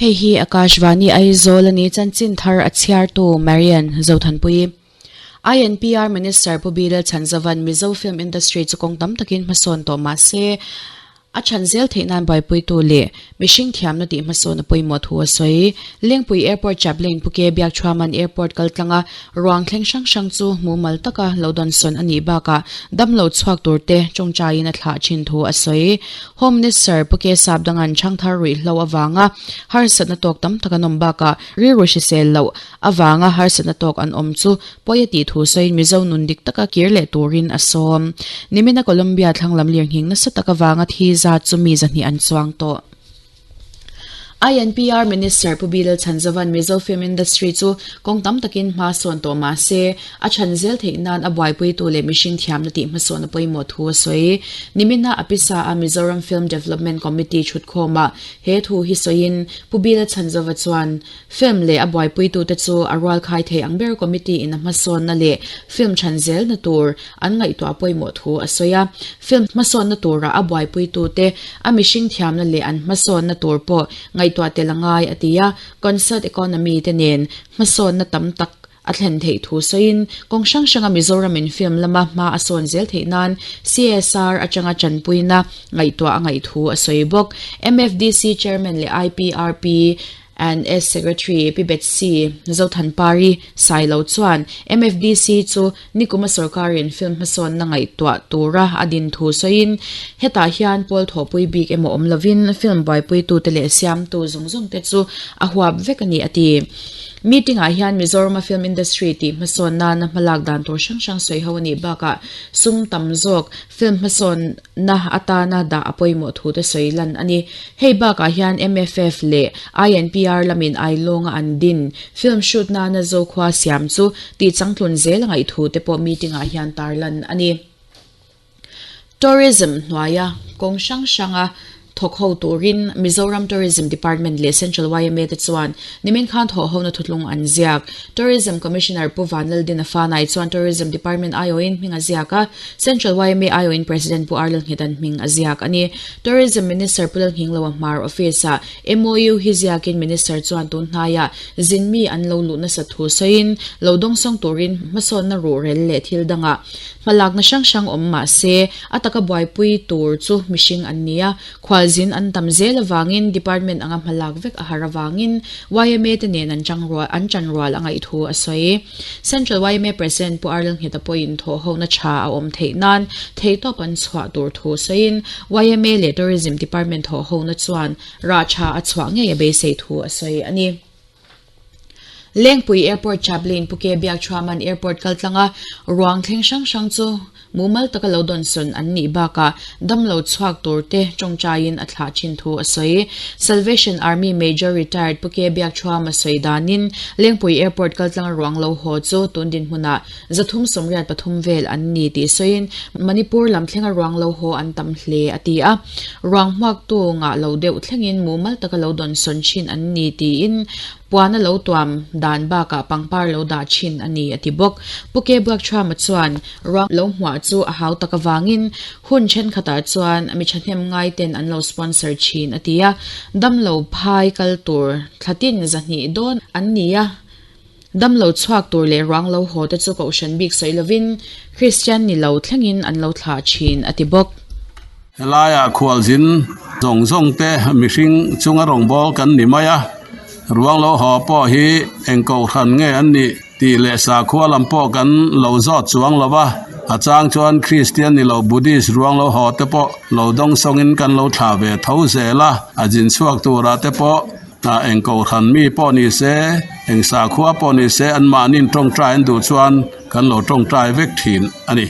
Hei hi Akashvani Aizawl a ni, chanchin thar a chhiartu Marian Zothanpui. INPR Minister Pu Bilal Chhanzovan Mizo film industry chu kawng tam takin hmasawn tawh mah se, A chhan zel theih nan buaipuitu leh mihring thiamna tih hmasawn a pawimawh thu a sawi. Lengpui Airport Chaplain Pu Ke Biakchhuaman Airport kal tlanga ruang thleng hrang hrang chu mumal taka lo dawnsawn a nih bakah damlo chhuak turte tawngtaiin a thlah thin thu a sawi. Home Minister Pu Ke Sapdangan chhangthar ruihhlo avanga harsatna tawk tam tak an awm bakah rilru hrisel loh avanga harsatna tawk an awm chu Pawi a tih thu sawiin Mizo nun dik taka kir leh turin a sawm. Nimina Colombia thlanglam lirnghing nasa tak avanga thi zat chu mi zahnih an chuang tawh. INPR Minister Pu Bilal Chhanzovan Mizo film industry chu kawng tam takin hma sawn tawh mah se, a chhan zel theih nan a buaipuitu leh mihring thiamna tih hmasawn a pawimawh thu a sawi. Nimina a pisa a Mizoram Film Development Committee thutkhawmah he thu hi sawiin Pu Bilal Chhanzova chuan Film leh a buaipuitute chu a rualkhai thei ang ber committee in a hmasawnna leh film chhan zelna tur an ngaihtuah pawimawh thu a sawi a. Film hmasawnna tura a buaipuitute, a mihring thiamna leh an hmasawnna tur pawh ngaihtuah tel a ngai a ti a. Concert economy te nen hmasawnna tam tak a thlen theih thu sawiin kawng hrang hranga Mizoramin film lama hma a sawn zel theih nan CSR atanga tanpuina ngaihtuah a ngaih thu a sawi bawk. MFDC Chairman leh IPRP And S Secretary Pi Betsy Zothanpari Sailo chuan MFDC chu nikuma sorkarin film hmasawnna ngaihtuah tura a din thu sawiin hetah hian pawl thawhpui bik emaw awm lovin film buaipuitute leh siamtu zawng zawngte chu a huap vek a ni a ti. Meeting ah hian Mizorama film industry tih hmasawn nana hmalak dan tur hrang hrang sawi ho a nih bakah sum tam zawk film hmasawn na atana dah a pawimawh thu te sawi lan a ni. Hei bakah hian MFF leh INPR lamin Ailawnga an din film shoot nana Zokhua siam chu tih changtlun zel a ngaih thu te pawh meeting ah hian tarlan a ni. Tourism hnuaia kawng hrang hranga thawk ho turin Mizoram Tourism Department leh Central yma te chuan nimin khan thawhhona thutlung an ziak. Tourism Commissioner Pu Vanlaldina Fanai chuan Tourism Department aiawhin hming a ziak a, Central yma aiawhin President Pu Arlal Nghetan hming a ziak a ni. Tourism Minister Pu Lalnghingloa Hmar Office-ah MOU hi ziakin Minister chuan tun hnaiah zin mi an lo luh nasa thu sawiin lo dawngsawng turin hmasawnna ruhrel leh thil dangah hmalakna hrang hrang awm mah se a taka buaipui tur chu mihring an ni a, khualzin an tam zel avangin Department anga hmalak vek a har avangin yma te nen an changrual an chanrual a ngaih thu a sawi. Central yma President Pu Arlal Ngheta pawhin thawhhona tha a awm theih nan theihtawp an chhuah tur thu sawiin yma leh Tourism Department thawhhona chuan rah tha a chhuah ngei a beisei thu a sawi a ni. Lengpui Airport Chaplain Pu Ke Biakchhuaman Airport kaltlanga ruang thleng hrang hrang chu mumal taka lo dawnsawn an nih bakah damlo chhuak turte tawngtaiin a thlah thin thu a sawi. Salvation Army Major Retired Pu Ke Biakchhuama sawi danin Lengpui Airport kaltlanga ruang lo haw chu tun dinhmunah 383 vel an ni tih sawiin Manipur lam thlenga ruang lo haw an tam hle a ti a. Ruang hmuaktu ngah lo deuh thlengin mumal taka lo dawnsawn thin an ni tiin puana lo tuam dan bakah pangpar lo dah thin a ni a ti bawk. Pu Ke Buakchhuama chuan ruang lo hmuah chu a hau tak avangin hun thenkhatah chuan mi thahnem ngaiten an lo sponsor thin a ti a. Damlo phai kal tur thlatin 200 dawn an ni a. Damlo chhuak tur leh ruang lo haw te chu kohhran bik sawi lovin Kristian ni lo thlengin an lo thlah thin, a ti bawk. Helaiah khualzin zawng zawng te mihring chunga rawngbâwl kan ni mai a, ruang lo haw pawh hi eng kohhran nge an nih tih leh sakhua lam pawh kan lo zawt chuang lo va, a chang chuan Kristian ni lo Buddhist ruang lo haw te pawh lo dawngsawngin kan lo thlah ve tho zel a, a zin chhuak turah te pawh Hna eng kohhran mi pawh ni se, eng sakhua pawh ni se anmahniin tawngtai an duh chuan kan lo tawngtai vek thin a ni.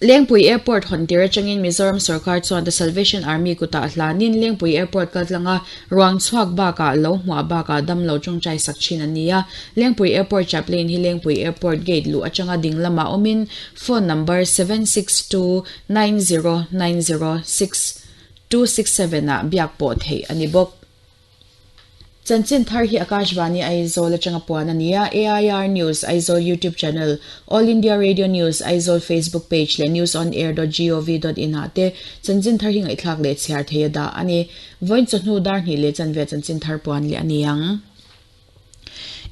Lengpui Airport hawn tir atangin Mizoram sorkar chuan The Salvation Army kutah hlanin Lengpui Airport kaltlanga ruang chhuak bakah lo hmuah bakah damlo tawngtai sak thin an ni a. Lengpui Airport Chaplain hi Lengpui Airport gate luh atanga ding lamah awmin phone number 76290906 267 ah biak pawh theih a ni bawk. Chanchin thar hi Akashvani Aizawl atanga puan a ni a, AIR News Aizawl YouTube channel, All India Radio News Aizawl Facebook page leh newsonair.gov.in ah te chanchin thar hi ngaihthlak leh chhiar thei a dah a ni. Vawiin chawhnu dar hnih leh chanve chanchin thar puan leh a ni ang.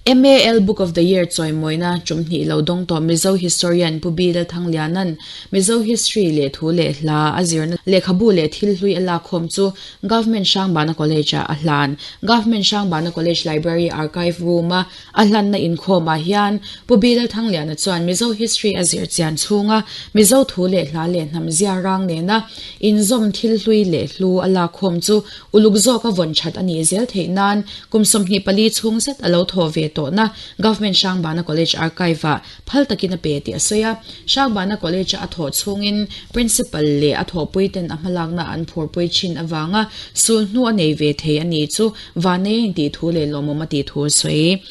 MAL Book of the Year chawimawina tum hnih lo dawng tawh Mizo historian Pu B. Lalthangliana'n Mizo history leh thu leh hla a zirna lehkhabu leh thil hlui a lakkhawm chu Government Hrangbana College-ah a hlan. Government Hrangbana College Library Archive Room-a a hlanna inkhawmah hian Pu B. Lalthangliana chuan Mizo history a zir chian chhunga Mizo thu leh hla leh hnam zia rang nena inzawm thil hlui leh hlu a lakkhawm chu Uluk zawka vawn that a nih zel theih nan kum 24 chhung zet a lo thaw ve tawhna Government Hrangbana College Archive-ah phal takin a pe tih a sawi a. Hrangbana College-a a thawh chhungin Principal leh a thawhpuiten a hmalakna an phurpui thin avanga sulhnu a nei ve thei a nih chu Vanei a intih thu leh lawmawm a tih thu a sawi.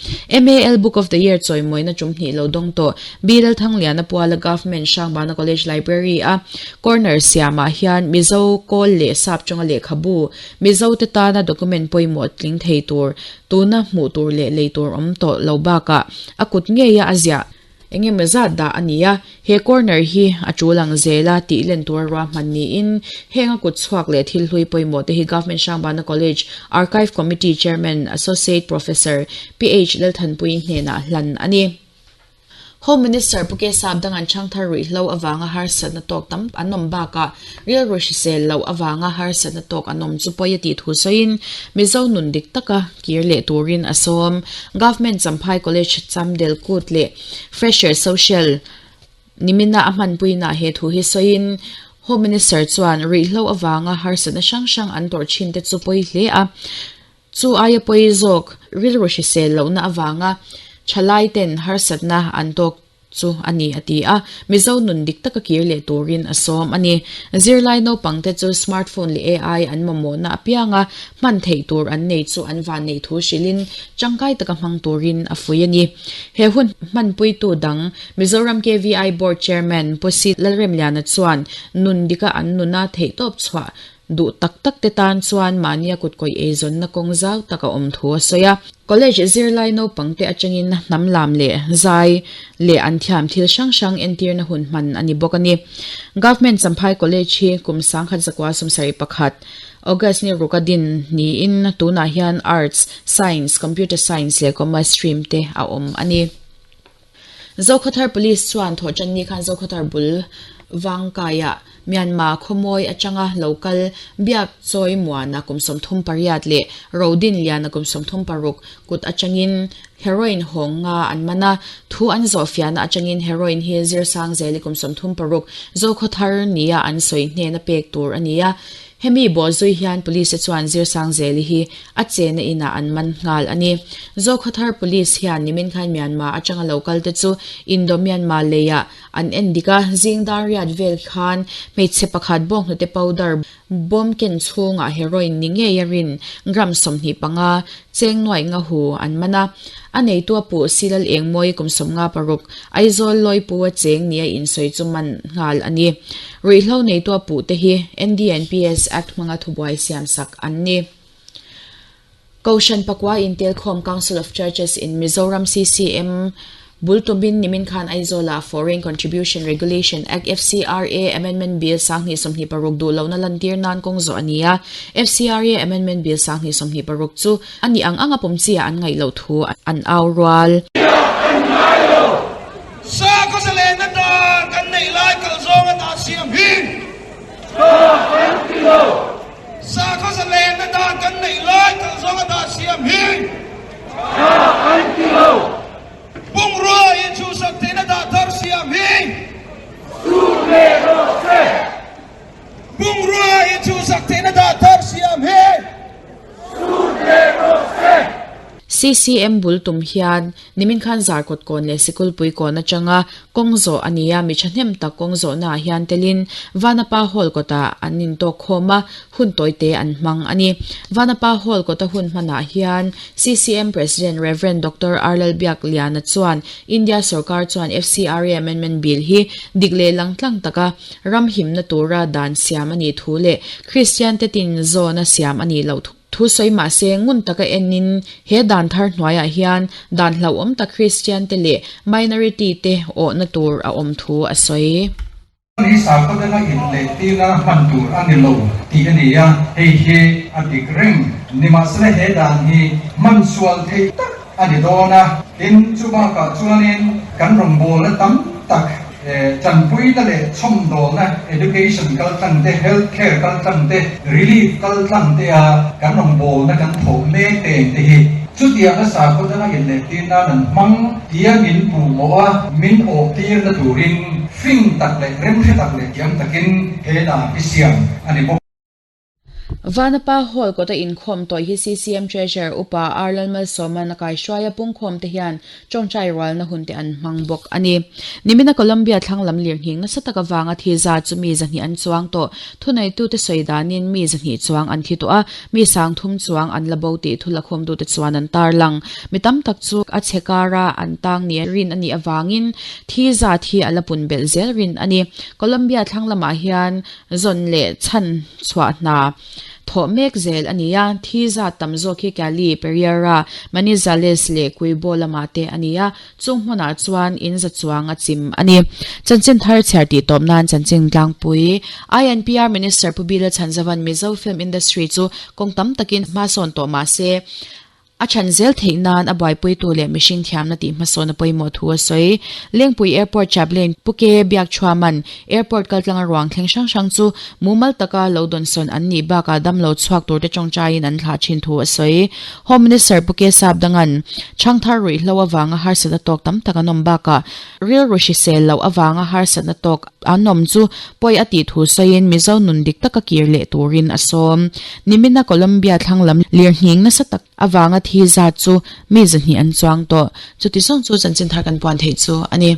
MAL Book of the Year chawimawina tum hnih lo dawng tawh B. Lalthangliana Puala Government Hrangbana College Library-a corner siamah hian Mizo kawl leh sap tawnga lehkhabu, Mizo te tana document pawimawh tling thei tur, tuna hmuh tur leh lei tur awm tawh lo bakah a kut ngeia a ziah eng emaw zat dah a ni a. He corner hi a tul ang zela tih len tura ruahman niin heng a kut chhuak leh thil hlui pawimawh te hi Government Hrangbana College Archive Committee Chairman Associate Professor PH Lalthanpuii hnenah hlan a ni. Home Minister Pu Kesap Dangan Changthar ruihhlo avanga harsatna tawk tam an awm bakah rilru hrisel loh avanga harsatna tawk an awm chu pawi a tih thu sawiin Mizo nun dik taka kir leh turin a sawm. Government Champhai College Chamdel Kut leh Fresher Social nimina a hmanpuinaah he thu hi sawiin Home Minister chuan ruihhlo avanga harsatna hrang hrang an tawrh thin te chu pawi hle a. Chu aia pawi zawk rilru hrisel lohna avanga thalai ten harsatna an tawk chu a ni a ti a, Mizo nun dik taka kir leh turin a sawm a ni. Zirlai naupang te chu smartphone leh AI an mamawhna apianga hman theih tur an nei chu an van neih thu hrilhin tangkai taka hmang turin a fui a ni. He hun hmanpuitu dang Mizoram KVI Board Chairman Pu Si Lalremliana chuan nun dika an nuna theihtawp chhuah Duh tak tak te tan chuan mahnia kutkawih eizawnna kawng zau tak a awm thu a sawi a. College zirlai naupang te atangin hnam lam leh zai leh an thiam thil hrang hrang entirna hun hman a ni bawk a ni. Government Champhai College hi kum 1971, August ni ruk a din niin tunah hian Arts, Science, Computer Science leh Commerce stream te a awm a ni. Zokhawthar Police chuan thawhtanni khan Zokhawthar bul Vangkaiah Myanmar khawmawi atanga lo kal Biak Chawi Muana kum 38 leh Rodin Liana kum 36 kut atangin heroin hawng nga an man a, thu an zawhfiahna atangin heroin hi Zirsangzeli kum 36 Zokhawthar nia an sawi hnena pek tur a ni a. Hemi bawhzui hian Police-te chuan Zirsangzeli hi a chena inah an man nghal a ni. Zokhawthar Police hian nimin khan Myanmar atanga lo kal te chu Indo-Myanmar leiah an en dik a, zing dar riat vel khan hmeichhe pakhat bawnghnute powder bawm ken chhungah heroin ni ngei a rin gram 25 cheng nuaih nga hu an man a. A neitu a puh Silal Engmawi kum 56, Aizawl Lawipu a cheng nia insawi chu man nghal a ni. Ruihhlo neitu a puh te hi NDNPS Act hmanga thubuai siamsak an ni. Kohhran Pakua Intelkhawm Council of Churches in Mizoram, CCM, bul tumin nimin khan Aizawlah Foreign Contribution Regulation Act, FCRA, Amendment Bill 2026 duh lohna lantir nan kawng zawh a ni a. FCRA Amendment Bill 2026 chu a nih ang anga pawm chiah an ngaih loh thu an au rual. Sakhaw zalena dan kan neih lai kal zawng a dah siam hi. Sakhaw zalenna dan kan neih lai kal zawng a dah siam hi. Bungrua inchhuhsak theihna dah thar siam hi. Bungrua inchhuhsak theihna dah thar siam hi. CCM bul tum hian nimin khan Zarkawt kawn leh Sikulpui kawn atanga kawng zawh a ni a, mi thahnem tak kawng zawhnaah hian telin Vanapa Hall kawtah an intawk khawm a, hun tawite an hmang a ni. Vanapa Hall kawta hun hmanah hian CCM President Rev. Doctor R. Lalbiakliana chuan India sorkar chuan FCRA Amendment Bill hi dik leh langtlang taka ram himna tura dan siam a nih thu leh Kristian te tin zawna siam a nih loh thu. Thu sawi mah se ngun taka enin he dan thar hnuaiah hian dan hlauhawm tak Kristian te leh minority te awhna tur a awm thu a sawi. Hi sakhaw danga inleh tirna hman tur a ni lo tih a ni a, hei hi a dik reng. Nimahsela he dan hi hman sual theih tak a ni dawn a, tin chu bakah chuanin kan rawngbawlna tam tak tanpuina leh chhawmdawlna, education kaltlang te, health care kaltlang te, relief kaltlang te a kan rawngbawlna kan thawh mek teng te hi chutianga sakhaw danga inleh tir nan an hmang tia min puhmawh a, min awh tirna turin Fing tak leh remhre tak leh thiam takin he dan hi siam a ni bawk. Vanapa Hall kawta inkhawm tawih hi CCM Treasurer Upa R Lalmalsawman a kaihruai a, pungkhawm te hian tawngtai rualna hun te an hmang bawk a ni. Nimina Colombia thlang lam lirnghing nasa tak avanga thi za chu mi zahnih an chuang tawh. Thuneitute sawi danin mi zahnih chuang an thi tawh a, mi sang thum chuang an la bo tih thu lakhawmtute chuan an tarlang. Mi tam tak chu a chhe kara an tang nia rin a nih avangin Thi zat hi a la pun belh zel rin a ni. Colombia thlang lamah hian zawn leh chhan chhuah hna thawh mek zel a ni a, thi zat tam zawk hi Cali, Pereira, Manizales leh Quibo lamah te a ni a, chung hmunah chuan in za chuang a chim a ni. Chanchin thar chhiar tih tawp nan chanchin tlangpui INPR Minister Pu Bila Chhanzavan Mizo Film Industry chu kawng tam takin hma sawn tawh mah se, A chhan zel theih nan a buaipuitu leh mihring thiamna tih hmasawn a pawimawh thu a sawi. Lengpui Airport Chaplain Pu Ke Biakchhuaman Airport kaltlanga ruang thleng hrang hrang chu mumal taka lo dawnsawn an nih bakah damlo chhuak turte tawngtaiin an thlah thin thu a sawi. Home Minister Pu Ke Sapdangan chhangthar ruihhlo avanga harsatna tawk tam tak an awm bakah rilru hrisel loh avanga harsatna tawk an awm chu pawi a tih thu sawiin Mizo nun dik taka kir leh turin a sawm. Nimina Colombia thlang lam lirnghing nasa tak avanga thi zat chu mi zahnih an chuang tawh. Chuti zawng chu chanchin thar kan puan theih chu a ni.